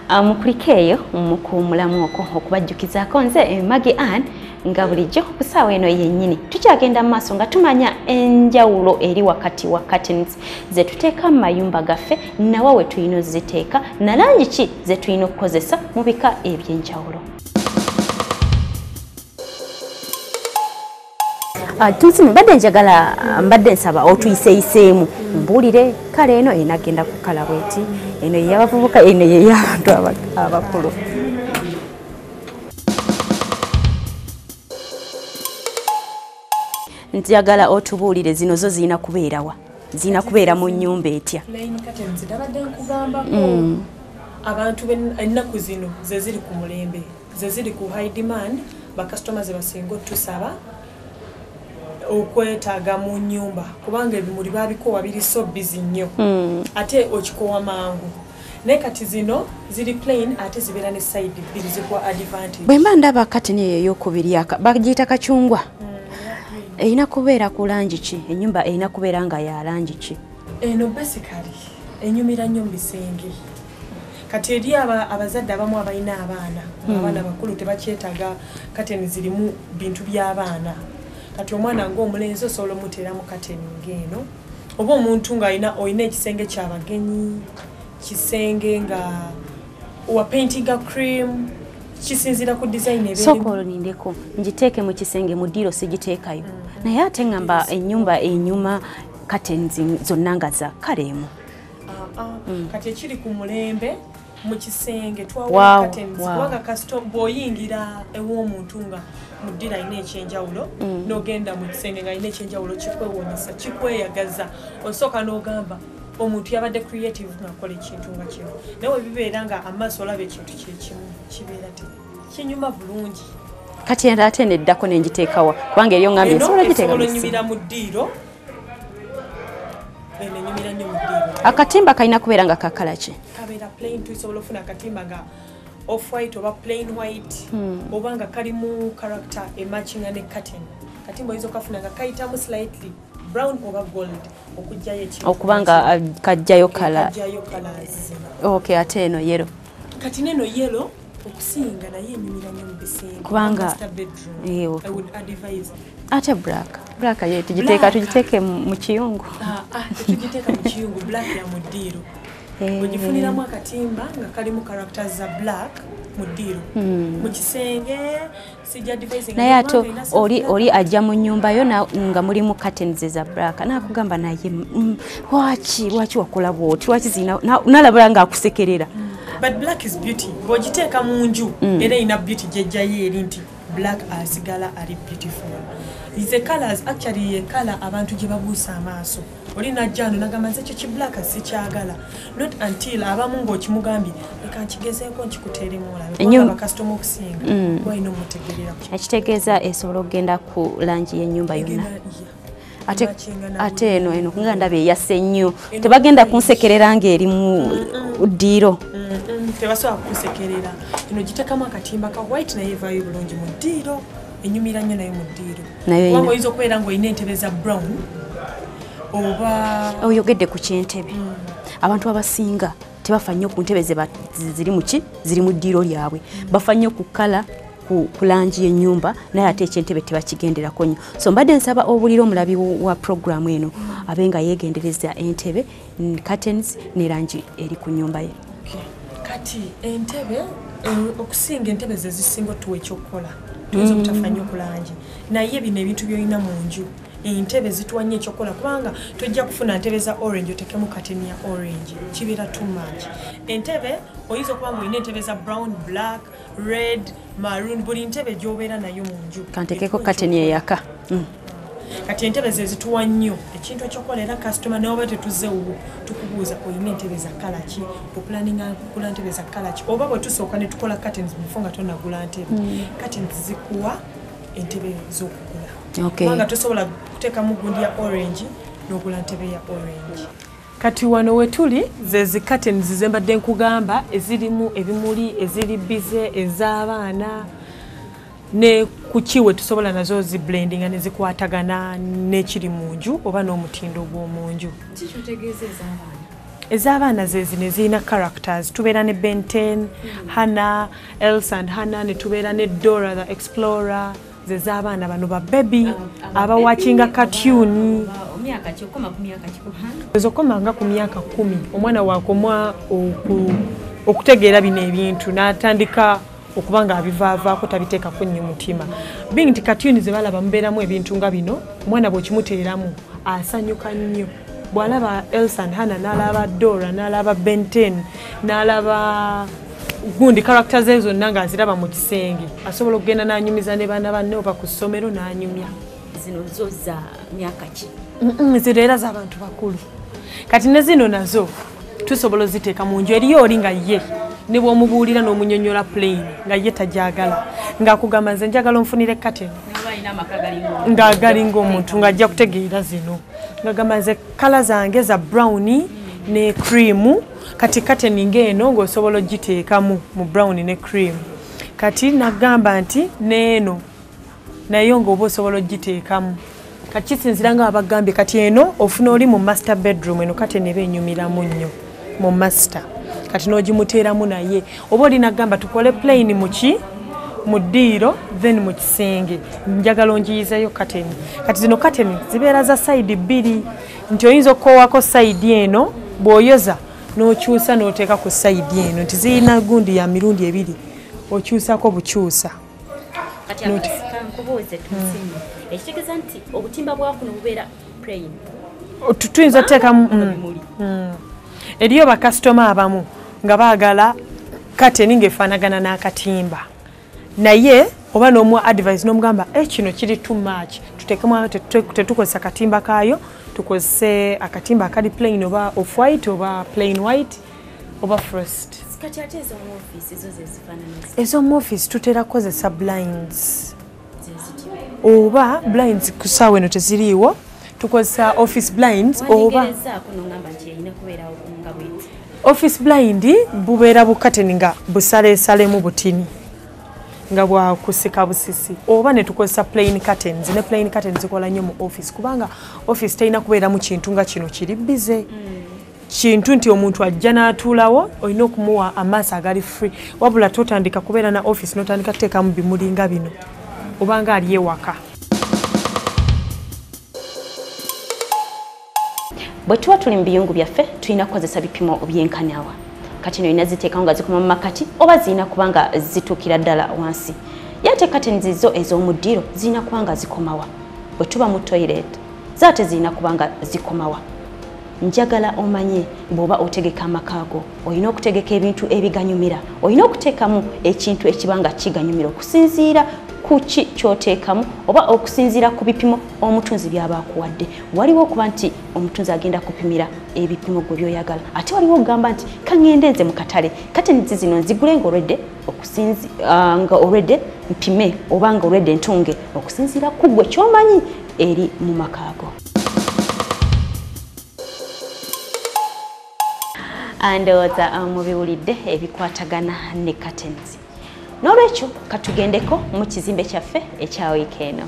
Mukulikeeyo mukuwummulamu okwo okubajjukizaako nze Maggie Ann nga bulijjo ku ssaawa eno yennyini tukyagenda mu maaso nga tumanya enjawulo eri wakati wa curtains ze tuteeka mu mayumba gaffe, nawa we tulina oziteeka, na langi ki ze tulina okukozesa mu bika eby'enjawulo. Tunsime mbadde njagala, mbadde nsaba otuyiseeyiseemu mbuulire kale eno enagenda ku kala bweti, eno y'abavubuka, eno y'abantu abakulu. Njagala otubuulire zino zo zirina kubeerawa, zirina kubeera mu nnyumba etya? Plain curtains nabadde nkugambako abantu ennaku zino ze ziri ku mulembe, ze ziri ku high demand, bakasitoma ze basinga otusaba okwetaaga mu nnyumba kubanga ebimuli babikowa biri so busy nnyo ate okikowa mangu. Naye kati zino ziri plain ate zibeera ne side bbiri zikuwa advantage. Bwe mba ndaba curtain eyo ey'okubiri bagiyita kacungwa, erina kubeera ku langi ki? Ennyumba erina kubeera nga ya langi ki? Eno basically enyumira nnyo mu bisenge. Kati eri abazadde abamu abalina abaana, abaana bakulu tebakyetaaga curtain zirimu bintu by'abaana. Kati omwana ng'omulenzi osobola omuteeramu curtain ng'eno, oba omuntu ng'alina olina ekisenge ky'abagenyi, kisenge nga wa paintinga cream, kisinziira ku design ebeerimu. Sooka olindeko ngiteeke mu kisenge, mu ddiiro sigiteekayo, naye ate ngamba ennyumba enyuma curtains zonna nga za kale emu. Kati ekiri ku mulembe mu kisenge twawula curtains kubanga kasito bw'oyingira ew'omuntu nga mu ddiiro alina ekyenjawulo, n'ogenda mu kisenge ng'alina ekyenjawulo kikwewuunyisa, kikweyagaza. Osooka n'ogamba omuntu yabadde creative ng'akola ekintu nga kino, naye we bibeera nga amaaso olaba ekintu kyekimu kibeera kinyuma bulungi. Kati ate neddako ne ngiteekawa kubanga eriyo ngambye nsobola giteeka mu kisenge. Mu ddiiro eno enyumira nnyo mu ddiiro. Akatimba kalina kubeera nga kakala ki? Kabeera plain, tusobola okufuna akatimba nga off white oba plain white, oba nga kalimu character ematchinga ne curtain. Katimba oyinza okafuna nga kayitamu slightly brown oba gold okugyayo ekintu okuba nga kajjayo kala. Kajjayo colours. Okay, ate eno yellow. Kati neno yellow okusinga naye enyumira nnyo mu bisenge. Kubanga I would advise. Ate black. Black ye tugiteeka tugiteeke mu kiyungu. Tugiteeka mu kiyungu, black ya mu ddiiro. Ogifuniramu akatimba nga kalimu characters za black mu ddiiro. Mu kisenge sijja advising. Naye ate oli ajja mu nnyumba yo nga mulimu curtains za black n'akugamba naye lwaki wakola bw'oti, lwaki zirina nalabula ng'akusekerera. But black is beauty. Bw'ogiteeka mu nju era erina beauty gy'ejjayo eri nti black asigala ali beautiful. The colors actually ye color abantu gye babuusa amaaso. Oli najja ano n'agamba nze ekyo ki black sikyagala. Not until abamu ng'okimugambye leka nkigezeeko nkikuteeremu olabe. Kubanga bakasitoma okusinga walina omutegeerera. Ekitegeeza esobola okugenda ku langi y'ennyumba yonna. Ate eno eno nga ndaba eyase nnyo, tebagenda kunsekerera ng'eri mu ddiiro. Tebasobola kukusekerera. Eno giteekamu akatimba ka white naye evaayo bulungi mu ddiiro, enyumira nnyo naye mu ddiiro. Kubanga oyinza okubeera ng'olina entebe za brown oba oyogedde ku ky'entebe. Abantu abasinga tebafa nnyo ku ntebe ziri mu ki, ziri mu ddiiro lyabwe, bafa nnyo ku kala ku langi y'ennyumba, naye ate eky'entebe tebakigenderako nnyo. So mbadde nsaba obulira omulabi wa programu eno abe nga yeegendereza entebe, curtains ne langi eri ku nnyumba ye. Kati entebe okusinga entebe ze zisinga otuwa ekyokukola, tuyinza obutafa nnyo ku langi, naye bino ebintu by'olina mu nju entebe zituwa nnyo ekyokukola kubanga tojja kufuna ntebe za orange oteekemu curtain ya orange, kibeera too much. Entebe oyinza okuba ng'olina entebe za brown, black, red, maroon, buli ntebe gy'obeera nayo mu nju. Kanteekeko curtain eyaka. Kati entebe ze zituwa nnyo ekintu ekyokukola era kasitoma naye oba tetuzzeewo tukubuuza olina entebe za kkala ki, opulaninga kugula ntebe za kkala ki, oba bwe tusooka ne tukola curtains before nga tonnagula ntebe. Curtains zikuwa entebe z'okugula. Kubanga tosobola kuteekamu gundi ya orange n'ogula ntebe ya orange. Kati wano we tuli ze zi curtains ze mbadde nkugamba ezirimu ebimuli, eziri bize, ez'abaana ne kukiwe tusobola nazo zi blendinga ne zikwatagana n'ekiri mu nju oba n'omutindo gw'omu nju. Kiki otegeeza ez'abaana? Ez'abaana ze zino ezirina characters. Tubeera ne Ben 10, Hannah, Elsa and Hannah, ne tubeera ne Dora the Explorer. Ze z'abaana bano ba baby abawatchinga cartoon. Ezo koma nga ku myaka 10 omwana wakomwa okutegeera bino ebintu n'atandika okuba nga abivaavaako tabiteekako nnyo mutima. Being nti cartoon ze balaba mubeeramu ebintu nga bino, omwana bw'okimuteeramu asanyuka nnyo. Bw'alaba Elsa and Hannah n'alaba Dora n'alaba Ben 10 n'alaba gundi characters ze zonna ng'aziraba mu kisenge, asobola okugenda n'anyumiza ne baana banne oba ku ssomero n'anyumya. Zino zo za myaka ki? Zino era z'abantu bakulu. Kati ne zino nazo tusobola oziteeka mu nju. Eriyo oli nga ye ne bw'omubuulira n'omunyonnyola plain nga ye tajagala, ng'akugamba nze njagala onfunire curtain ng'agalinga omuntu ng'ajja kutegeera zino, ng'agamba nze kala zange za brown ne cream, kati curtain ng'eno ng'osobola ogiteekamu mu brown ne cream. Kati nagamba nti n'eno nayo ng'oba osobola ogiteekamu. Kati kisinziira nga abagambye kati eno ofuna oli mu master bedroom, eno curtain eba enyumiramu nnyo mu master, kati n'ogimuteeramu naye oba oli nagamba tukole plain muki mu ddiiro then mu kisenge njagala ongiyizeeyo curtain. Kati zino curtain zibeera za side bbiri, nti oyinza okukoowako side eno bw'oyoza n'okyusa n'oteeka ku side eno, nti zirina gundi ya mirundi ebiri, okyusako bukyusa. Kati nkubuuze tusinye, ekitegeeza nti obutimba bwakuno bubeera plain? Tuyinza oteekamu eriyo bakasitoma abamu nga baagala curtain ng'efaanagana n'akatimba, naye oba n'omuwa advice n'omugamba kino kiri too much, tuteekemu tetukozesa katimba kaayo, tukozese akatimba akali plain oba off white oba plain white oba frost. Kati ate ez'omu office zo ze zifaanana? Ez'omu office tutera kukozesa blinds, oba blinds ku ssaawa eno teziriiwo, tukozesa office blinds. Oba office blind bubeera bukateni nga busaleesalemu butini nga bwakusika busisi, oba ne tukozesa plain curtains. Ne plain curtains zikola nnyo mu office kubanga office terina kubeeramu kintu nga kino kiri busy, kintu nti omuntu ajja n'atuulawo olina okumuwa amaaso agali free. Wabula totandika kubeera na office n'otandika kuteekamu bimuli nga bino obanga ali ewaka. Bwe tuba tuli mu biyungu byaffe tulina kukozesa bipimo byenkanawa. Kati eno olina ziteekawo nga zikoma mu makati oba zirina kuba nga zituukira ddala wansi. Ye ate curtains zo ez'omu ddiiro zirina kuba nga zikomawa. Bwe tuba mu toilet zo ate zirina kuba nga zikomawa. Njagala omanye bw'oba otegeka amaka go olina okutegeka ebintu ebiganyumira, olina okuteekamu ekintu ekiba nga kiganyumira okusinziira ku ki ky'oteekamu oba okusinziira ku bipimo omutunzi by'aba akuwadde. Waliwo okuba nti omutunzi agenda kupimira ebipimo gwe by'oyagala, ate waliwo okugamba nti kaŋŋende nze mu katale curtains zino nzigule ng'olwedde nga olwedde mpime oba nga olwedde ntunge okusinziira ku gwe ky'omanyi eri mu maka go. Ndowooza mubiwulidde ebikwatagana ne curtains. N'olwekyo katugendeko mu kizimbe kyaffe ekya wiiki eno.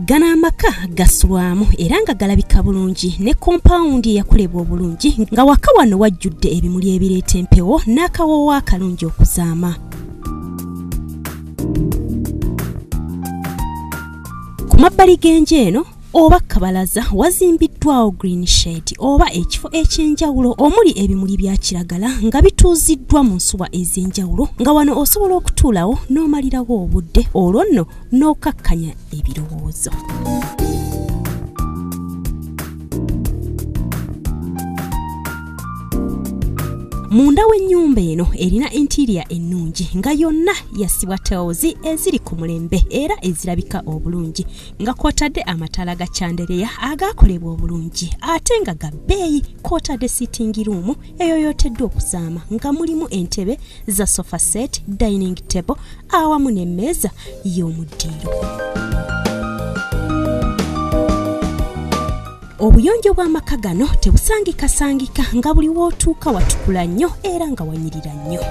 Gano amaka gasulwamu era nga galabika bulungi ne kompawundi eyakolebwa obulungi, nga waka wano wajjudde ebimuli ebireeta empewo n'akawoowo akalungi okuzaama. Ku mabbali g'enju eno oba kabalaza wazimbiddwawo green shade oba ekifo eky'enjawulo omuli ebimuli bya kiragala nga bituuziddwa mu nsuwa ez'enjawulo, nga wano osobola okutuulawo n'omalirawo obudde olwo nno n'okakkanya ebirowoozo. Munda w'ennyumba eno erina interior ennungi nga yonna yasibwa tiles eziri ku mulembe era ezirabika obulungi, nga kw'otadde amataala ga chandelier agaakolebwa obulungi ate nga ga bbeeyi, kw'otadde sitting room eyoyooteddwa okuzaama nga mulimu entebe za sofa set, dining table awamu n'emmeeza y'omu ddiiro. Obuyonjo bw'amaka gano tebusangikasangika nga buli w'otuuka watukula nnyo era nga wanyirira nnyo.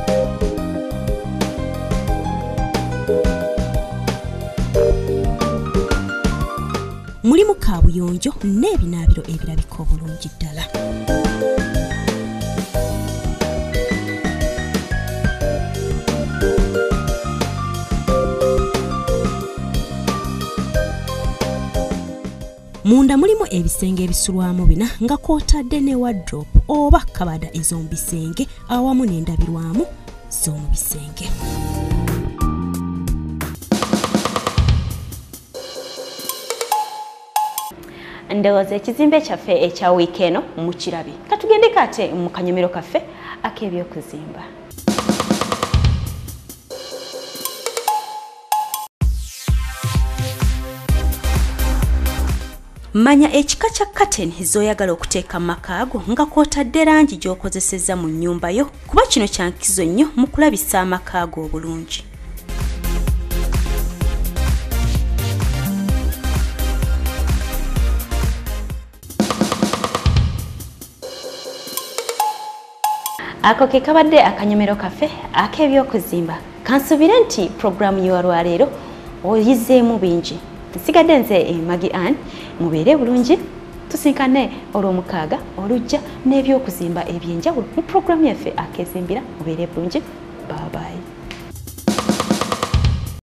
Mulimu kaabuyonjo n'ebinaabiro ebirabika obulungi ddala. Munda mulimu ebisenge ebisulwamu bina nga kw'otadde ne wardrobe oba kabada ez'omu bisenge awamu n'endabirwamu z'omu bisenge. Ndowooza ekizimbe kyaffe ekya wiiki eno mukirabe. Katugendeko ate mu kanyomero kaffe ak'ebyokuzimba. Manya ekika kya curtain z'oyagala okuteeka mu maka go nga kw'otadde langi gy'okozesezza mu nnyumba yo, kuba kino kya nkizo nnyo mu kulabisa amaka go obulungi. Ako ke kabadde akanyomero kaffe ak'ebyokuzimba. Kansubire nti puroguraamu y'olwaleero oyizeemu bingi. Nsigadde nze Maggie Ann, mubeere bulungi, tusinkane olwomukaaga olujja n'ebyokuzimba ebyenjawulo mu puroguraamu yaffe akezimbira. Mubeere bulungi, bye bye.